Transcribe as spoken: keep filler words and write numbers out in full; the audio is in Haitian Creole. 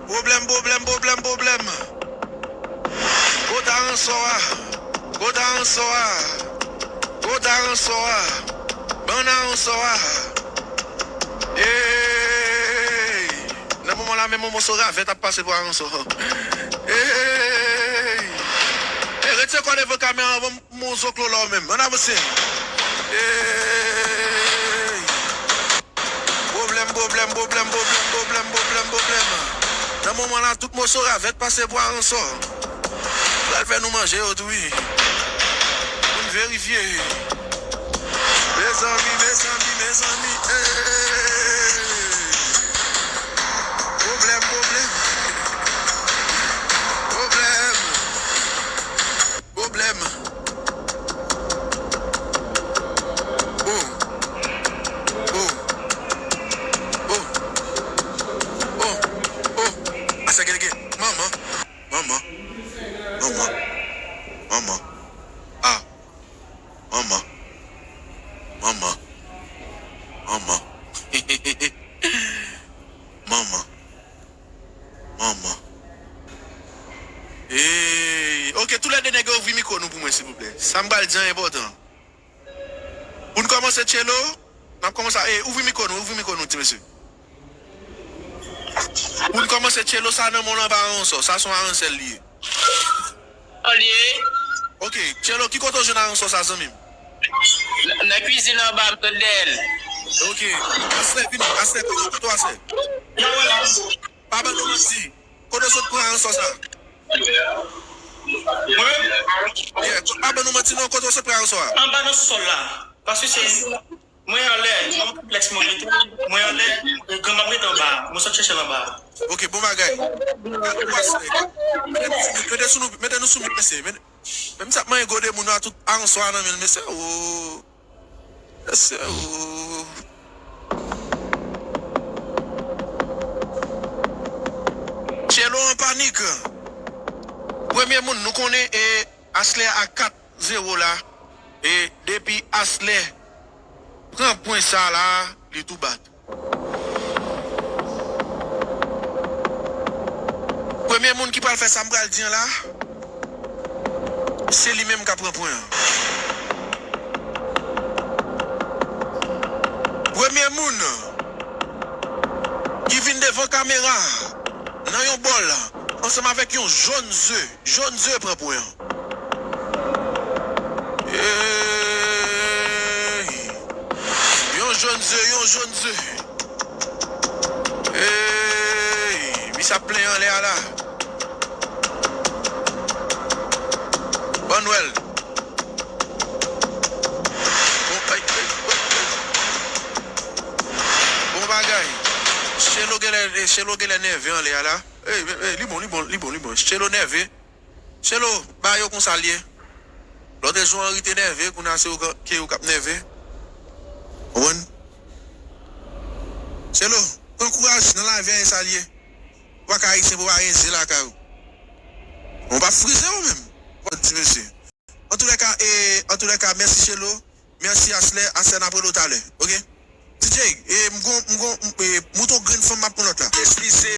Pwoblèm, pwoblèm, pwoblèm, pwoblèm. Kote aransò a? Kote aransò a? Kote aransò a? Ban n aransò a. Ey! Nan moman la, menm yon moso ravèt ap pase pou aransò. Ey! Ey, retire kò devan kamera an, ban m yon zoklo la w menm. Ann avanse. Ey! Pwoblèm, pwoblèm, pwoblèm, pwoblèm, pwoblèm, pwoblèm, pwoblèm. Nan moman la, tout moso ravèt pase pou aransò. Pral fè nou manje yo tou, wi. Pou n verifye. Mezanmi, mezanmi, mezanmi. Ey! Pwoblèm, pwoblèm. Pwoblèm. Pwoblèm. Oh. Oh. Oh. Oh. Oh. Asa gen, gen. Manman. Manman. Manman. Manman. Ah. Manman. Manman. Manman. Manman. Manman. Ey, ok, toulède nèg yo ouvri mikwo nou pou mwen, silvouplè. Sa m pral di an enpòtan. Pou n kòmanse, Tchelo, n ap kòmanse a, ey, ouvri mikwo nou, ouvri mikwo nou, ti mesye. Pou n kòmanse, Tchelo, sa nan men w lan pa aransò, sa se yon aransèl li ye. Olye. Ok, Tchelo, ki kote w jwenn aransò sa, zanmi m? Nan, nan kwizin anba, m sot dèyè l. Ok, Aslè, vini, Aslè, kote w, kote w, Aslè? Pa ban nou manti. Kote w sot pran aransò sa? Mwen menm? Yeah, pa ban nou manti non, kote w sot pran aransò a? Anba nan sòl la. Paske se mwen anlè, nan konplèks mwen rete. Mwen anlè, e, granma m rete anba. Mwen sot chèche l anba. Ok, bon bagay. Mete nou sou mute, mete nou sou mute, mesye. Mete, menm sa ap manyen gode moun yo a, tout aransò a nan men l, mesye. Oh. Mesye, oh. Tchelo an panik. Premye moun, nou konnen, e, Aslè a kat zewo la. E depi Aslè pran pwen sa la, li tou bat. Premye moun ki pral fè sa m pral di an la, se li menm k ap pran pwen an. Premye moun ki vin devan kamera nan yon bòl ansanm avèk yon jòn ze. Jòn ze pran pwen an. Ey! Yon jòn ze, yon jòn ze. Ey! Misye ap plenyen anlè a la. Bon Nwèl. Bon, ay, ay, ay, ay. Bon bagay. Tchelo genlè, Tchelo genlè nève anlè a la. Ey, ey, li bon, li bon, li bon, li bon. Tchelo nève. Tchelo, ba yo konsa l ye. Lòt jou Anri te nève, kounye a se ou ka, ke ou k ap nève. Konprann? Tchelo, pran kouraj nan lavi a, e sa l ye. Ou pa ka ayisyen pou pa renze lakay ou. Ou pa frize ou menm. Ou pa di mesye. Antoulèka, e, antoulèka, mèsi Tchelo. Mèsi Aslè. Aslè n ap rele w talè. Ok? D J, e, m gon, m gon, m, e, mouton grenn fanm m ap pran lòt la. Esplise.